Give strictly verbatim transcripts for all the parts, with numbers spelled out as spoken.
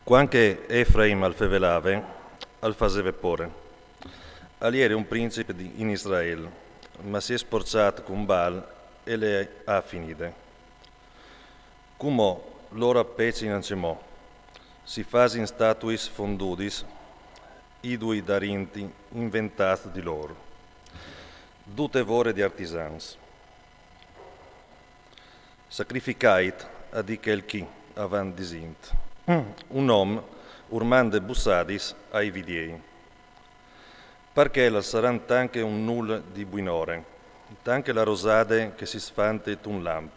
Cuant che Efraim al fevelave, al faseve pôre. Al jere un principe di, in Israel, ma si è sporciât cun Baal e le à finide. Cumò lôr a pecin ancjemò, si fasin statuis fondudis, idui darinti inventâts di lôr, dute vore di artisans. Sacrificait a di chel chi, a van disint, un om ur mande bussadis ai vidiei. Par chel al saran tant che un nûl di buinore, tant che la rosade che si sfante tun lamp,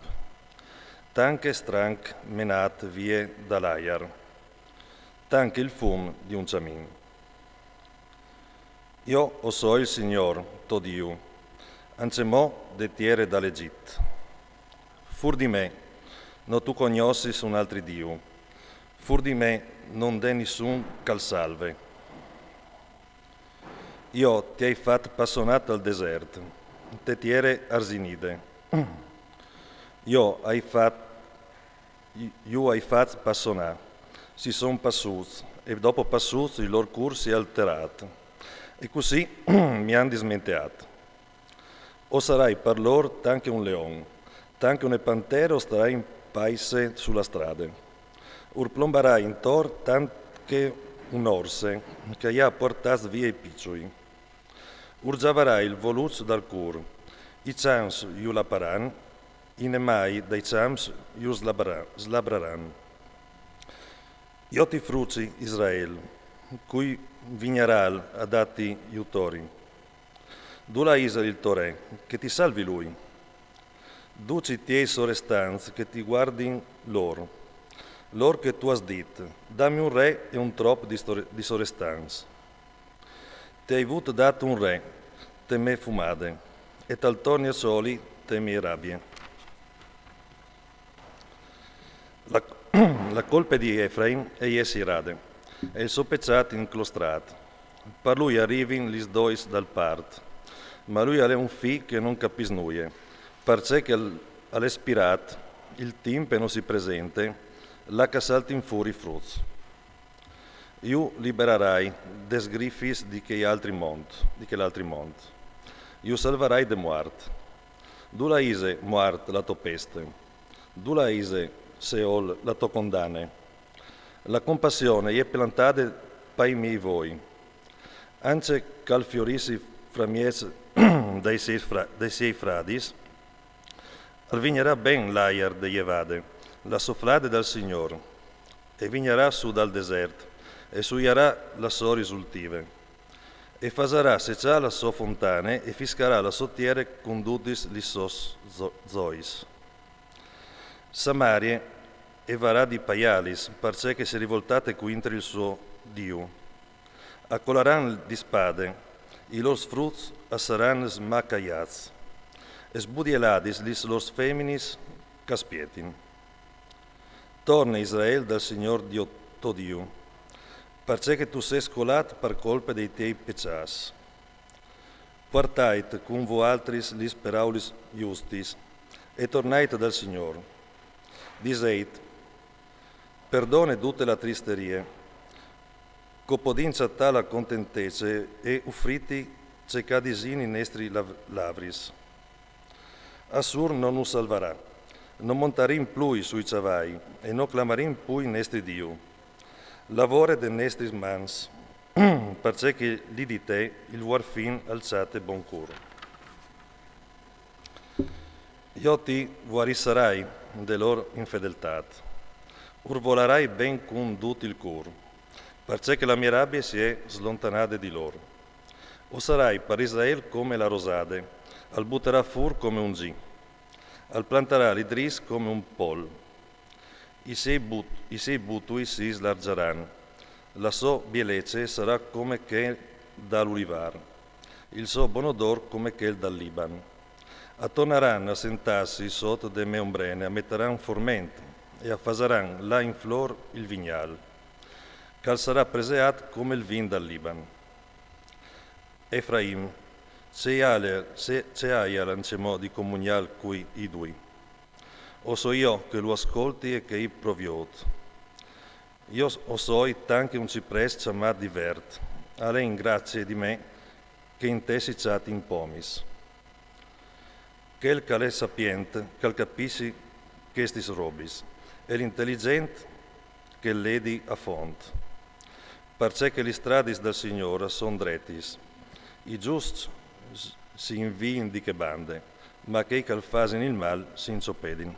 tant che stranc menât vie dal aiar, tant che il fum di un cjamin. Jo o soi il Signôr, to Diu, ancjemò de tiere dal Egjit. Fûr di me no tu cognossis un altri Diu, fûr di me no 'nd è nissun ch'al salve. Jo ti ai fat passonâ tal desert, te tiere arzinide. Jo ai fat, ju ai fat passonâ, si son passûts, e dopo passûts il lôr cûr si è alterât, e cussì mi àn dismenteât. O sarai par lôr tant che un leon, tant che une pantere o starai in paise su la strade. Ur plombarai intor tant che un orse che i à puartâts vie i piçui. Ur gjavarai il voluç dal cûr, i cjamps ju laparan, i nemâi dai cjamps ju slabra-, slabraran. Jo ti fruci, Israel, cui vignaral a dâti ju tori. Dulà isal il to re, che ti salvi lui? Ducj i tiei sorestants che ti guardin lôr, lôr che tu âs dit: dami un re e un trop di sore-, di sorestants. Ti ai vût dât un re te mê fumade, e tal torni a cjoli te mê rabie. La, la colpe di Efraim e je sierade, e il so peçât inclostrât. Par lui a rivin lis dois dal part, ma lui al è un fi che no capìs nuie, parcè che al, al è spirât, il timp no si presente, là ch'a saltin fûr i fruts. Ju liberarai des grifis di chel altri mont, di chel altri mont. Ju salvarai de muart. Dulà ise, muart, la tô peste? Dulà ise, Seol, la tô condane? La compassione e je plantade pai miei voi. Ancje ch'al fiorissi framieç dai siei fra-, dai siei fradis, al vignarà ben l'aiar de jevade, la soflade dal Signôr, e vignarà sù dal desert, e suiarà la sô risultive, e fasarà secjâ la sô fontane, e fiscarà la sô tiere cun dutis lis sôs zo-, zois. Samarie e varà di paialis, parcè che si è rivoltate cuintri il so Diu. A colaran di spade, i lôr fruts a saran smacaiâts, e sbudieladis lis lôr feminis ch'a spietin. Torne, Israel, dal Signôr Dio, to Diu, parcè che tu sês colât par colpe dai tiei peçâts. Puartait cun voaltris lis peraulis justis, e tornait dal Signôr. Diseit: Perdone dute la tristerie, ch'o podìn cjatâ la contentece e ufrîti ce ch'a disìn i nestris lav-, lavris. Assur no nus salvarà, no montarìn plui sui cjavai, e no clamarìn plui nestri Diu. Lavore des nestris mans, parcè che li di te il vuarfin al cjate bon cûr. Jo ti vuarissarai de lôr infedeltât, ur volarai ben cun dut il cûr, parcè che la mê rabie si è slontanade di lôr. O sarai par Israel come la rosade, al butarà fûr come un zì, al plantarà li dris come un pol. I siei but-, i siei butui si slargjaran, la sô bielece sarà come chê dal ulivâr, il so bon odôr come chel dal Liban. A tornaran a sentâsi sot de mê ombrene, a metaran forment e a fasaran lâ in flôr il vignâl, ch'al sarà preseât come il vin dal Liban. Efraim, ce aial, ce, ce aial ancjemò di comuniâl cui idui? O soi jo che lu ascolti e che i proviôt. Io o soi tant che un ciprès ciamàt di vert, al è in grazie di me che in te si ciatin pomis. Chel ch'al è sapient, ch'al capissi chestis robis, e l'intelligent che ledi a font. Parcè che li stradis dal Signor a son dretis, i giusts si inviin di che bande, ma chei ch'al fasin il mal si inciopedin.